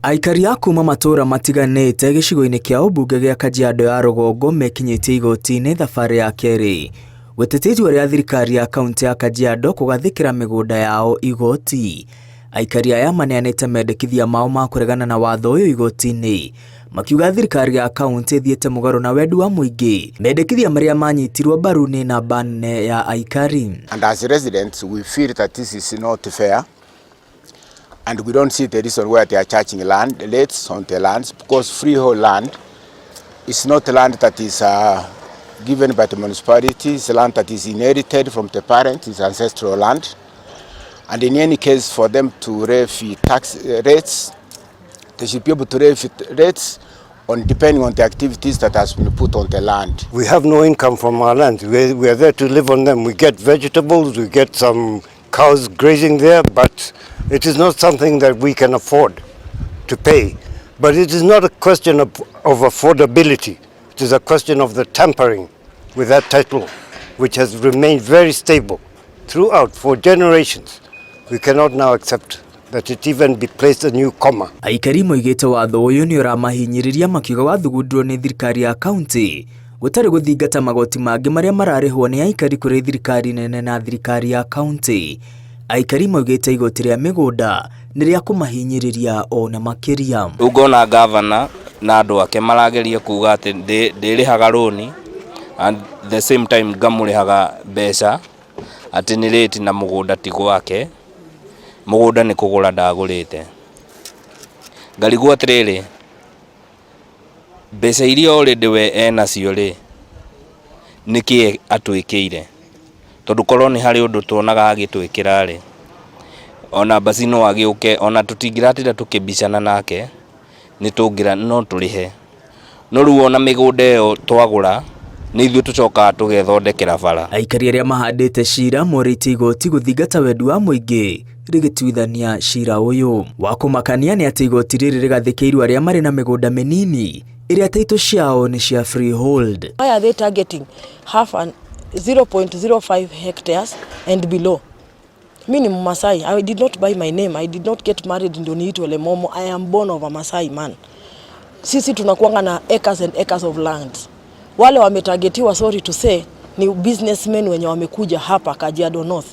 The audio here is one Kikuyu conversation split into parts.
Aikari a kuma matũũra matiganĩte gĩcigo-inĩ kĩa ũmbunge gĩa Kajiado ya Rũgongo mekinyĩtie igoti-inĩ thabarĩ ya kerĩ gũtetia itua rĩa thirikari ya kaunti ya Kajiado kũgathĩkĩra mĩgũnda yao igoti. Aikari aya maneanĩte mendekithia mao ma kũregana na watho ũyũ igoti-inĩ makiuga thirikari ya kaunti ĩthiĩte mũgarũ na wendi wa mũingĩ. Mendekithia marĩa manyitirwo mbaru nĩ namba nene ya aikari. And as residents, we feel that this is not fair and we don't see the reason why they are charging land rates on the lands, because freehold land is not land that is given by the municipality, it's land that is inherited from the parents, it's ancestral land. And in any case, for them to levy tax rates, they should be able to levy rates on depending on the activities that has been put on the land. We have no income from our lands. We are there to live on them. We get vegetables, we get some cows grazing there, but it is not something that we can afford to pay. But it is not a question of affordability. It is a question of the tampering with that title, which has remained very stable throughout for generations. We cannot now accept that it even be placed a new comma. Aikari moigĩte watho ũyũ nĩ ũramahinyĩrĩria makiuga wathugundirwo nĩ thirikari ya kaunti gũtarĩ gũthingata magoti mangĩ marĩa mararĩhwo nĩ aikari kũrĩ thirikari nene na thirikari ya kaunti. Aikari maugĩte igoti rĩa mĩgũnda nĩ rĩa kũmahinyĩrĩria ona makĩria. Rĩu ngona gavana na andũ ake marageria kuga atĩ ndĩrĩhaga rũni and the same time ngamũrĩhaga mbeca atĩ nĩ rĩti na mũgũnda ti gwake, mũgũnda nĩ kũgũra ndagũrĩte. Ngarigwo atĩrĩrĩ, mbeca iria already we enacio rĩ, nĩkĩ atwĩkĩire? Tondũ korwo nĩ harĩ ũndũ tuonaga agĩtwĩkĩra rĩ, ona basi no agĩũke, ona tũtingĩratinda tũkĩbicana nake, nĩ tũngĩra no tũrĩhe. No rĩu ona mĩgũnda ĩyo twagũra, nĩ ithuĩ tũcokaga tũgethondekera bara. Aikari arĩa mahandĩte cira morĩtie igoti gũthingata wendi wa mũingĩ rĩgĩtuithania cira ũyũ. Wa kũmakania nĩ atĩ igoti rĩrĩ rĩgathĩkĩirwo arĩa marĩ na mĩgũnda mĩnini ĩrĩa taitũ ciao nĩ cia freehold. Why are they targeting half and 0.05 hectares and below? Mi ni Mmasai. I did not buy my name. I did not get married ndio niitwe Lemomo. I am born of a Masai man. Sisi tunakuanga na acres and acres of land. Wale wametargetiwa, sorry to say, ni businessmen wenye wamekuja hapa Kajiado North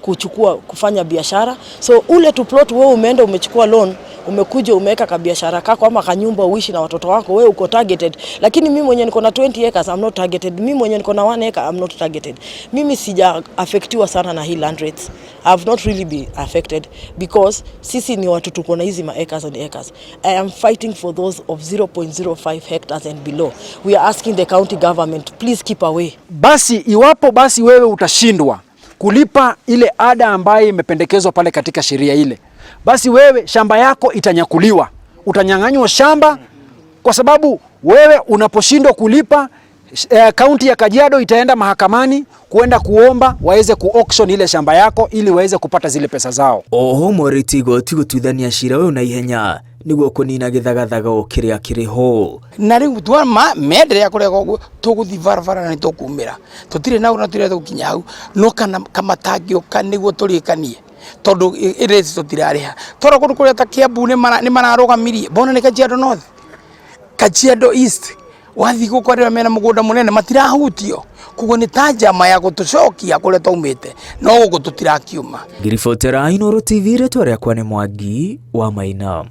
kuchukua kufanya biashara. So ule tu plot wewe umeenda umechukua loan, umekuja umeweka kabiashara kako ama kanyumba uishi na watoto wako, wewe uko targeted. Lakini mimi mwenye niko na 20 acres, I'm not targeted. Mimi mwenye niko na 1 acre, I'm not targeted. Mimi sija affectiwa sana na hii land rates. I've not really been affected because sisi ni watu tuko na hizi ma acres and acres. I am fighting for those of 0.05 hectares and below. We are asking the county government, please keep away. Basi iwapo basi wewe utashindwa kulipa ile ada ambayo imependekezwa pale katika sheria ile, basi wewe shamba yako itanyakuliwa, utanyang'anywa shamba, kwa sababu wewe unaposhindwa kulipa kaunti ya Kajiado itaenda mahakamani kuenda kuomba waweze ku auction ile shamba yako ili waweze kupata zile pesa zao. Oho morĩtie igoti gũtuithania cira ũyũ na ihenya nĩguo kũnina gĩthagathago kĩrĩa kĩrĩ ho. Na rĩu twa menderea kũrega ũguo tũgũthiĩ barabara na nĩtũkumĩra tũtirĩ na na tũrĩa tũgũkinya hau no kana kamatangĩũka nĩguo tũrĩkanie tondũ rates tũtirarĩha toro kũndũ kũrĩa ta Kiambu nĩ mararũgamirie mbona nĩ Kajiado North, Kajiado East, wathiĩ gũkũ arĩa mena mũgũnda mũnene matirahutio, koguo nĩ ta njama ya gũtũcokia kũrĩa twaumĩte no gũkũ tũtirakiuma. Ngiribotera Inooro TV, rĩtwa rĩakwa nĩ Mwangi wa Maina.